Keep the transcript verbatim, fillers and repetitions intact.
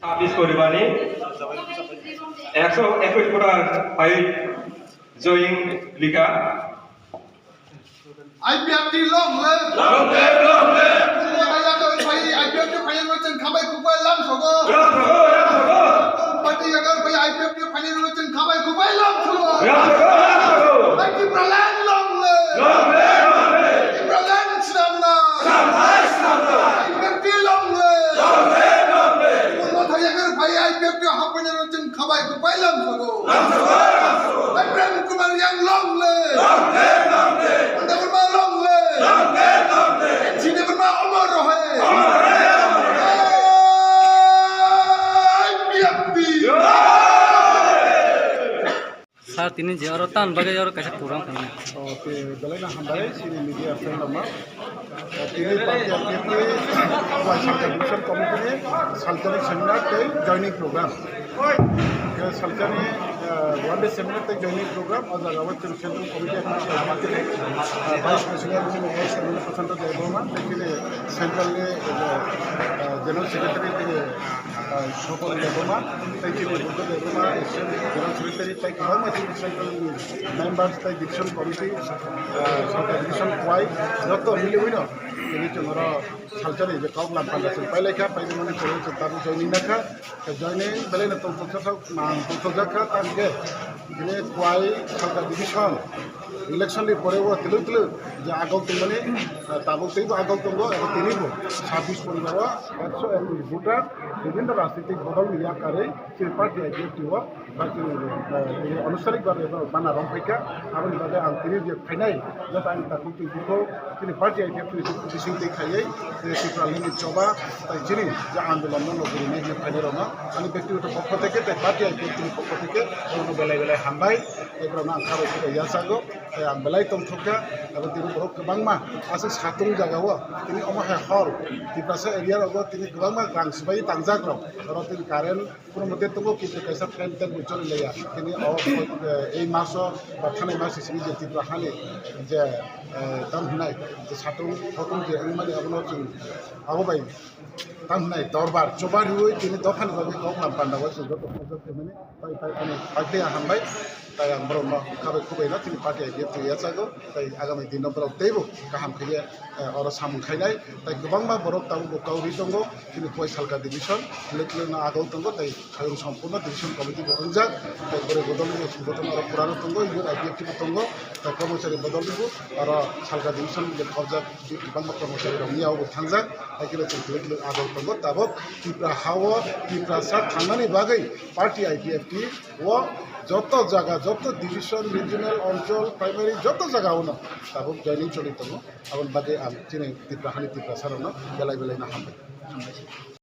ছাব্বিশ পরিবারে একশো একুশ ভোটার ফাইল জয়িং লিখা। I P F T long live! Long live, long live! Chwng bai ya to bai I P F T phaiyang no chwng khabai kubai lam sogo. Lam sogo, lam sogo. Party yagar bai I P F T phaiyang no chwng khabai kubai lam sogo. Lam sogo, lam sogo. Hai Tipraland long live! Long live, long live! Tipraland swnamna! Swnamnai, swnamnai! I P F T long live! Long live, long live! Chwng bai yagar bai I P F T hapaina no chwng khabai kubai lam sogo. Lam sogo, lam sogo. Hai Prem Kumar Reang long live! Long live, long live! Wanda Verma long live! Long live, long live! N C Debbarma amar rahe! Amar rahe, amar rahe! I P F T! Sir, tini je oro tan bagwi oro kaisa program khaina. O, tei belai no hambai, chini media friend rokno. Tini party activity, Salchar Division Committee ni Salchar ni seminar tei joining program. Ke Salchar ni, eh, one day seminar tei joining program, o jaga o chwng Central Committee ni, eh, Vice President chini ex M L A Prasanta Debbarma, tei chini Central ni, eh, eh, General Secretary chini, eh, Sopon Debbarma, tei chini Buddha Debbarma, General Secretary, tei kwbangma chini Central ni members tei Division Committee, ah, Salchar Division Kwai, joto miliwi no tini chwng oro Salchar ni je kok lam panda chwng pai lai kha, pai mani chwng chwng tabuk joining na kha, tei joining belai no tongthok jak, mang tongthok jak kha, tamo khe tini Kwai Salchar Division election ni pore o twlwk twlwk je agok tongmani, ah, tabuk teibo agok tongo, abo tini bo sabbish poribar o ekso ekkush voter, bibhinno rajnitik bodol ni yakarwi chini party I P F T o Ba chini, eh, chini anustanik bhabe bo bana rong phaikha, aboni bagwi ang tini je phainai, joto ani takhuk twi bukhuk, chini party I P F T ni bising twi khaiwi, chini Tipraland ni choba, tai chini je andolon no nogori nai hinwi phainai rokno, ani bektigoto pokho theke, tai party I P F T ni pokho theke, borokno belai belai hambai, tai borokno ang kha bai khe yachago, tai ang belai tongthok kha, abo tini borok kwbangma aswk satung jaga o, tini omo hai hor, Tiprasa area rogo tini kwbangma rang swbai tangjak rok, oro tini current, Kono mote tongo, kintu kaisa fan tan bo choli laiya. Tini o, eh, ei maso ba thanai maso simi je Tripura hani je, eh, tam hinai je satung hotung je wngmani abono chwng abo bai tam hinai dorbar choba riwi tini dophani bagwi kok lam panda o chwng joto khajak khaimani tai tai ani paikhe hambai tai ang borokno khabai khubai no chini party I P F T yachago tai agami dino borok teibo kaham khe, eh, oro samung khainai tai kwbangma borok tabuk bo kaui tongo. Chini Kwai Salka division, Lekleng no agau tongo, tai Khayung Sampurno division committee bo wngjak, tai boroi bodol ni songboton oro purano tongo, youth I P F T bo tongo, tai kormochari bodol ni bo oro Salka division ni kobjak bangma kormochari rok ni abo thangjak, tai khe chwng Lekleng agau tongo, tabok Tipra ha o Tiprasa thangnani bagwi party I P F T o joto jaga, joto division, regional, onchol, primary joto jaga o no tabok joining choli tongo, aboni bagwi ang chini Tipra hani Tiprasa rok no belai belai no hambai.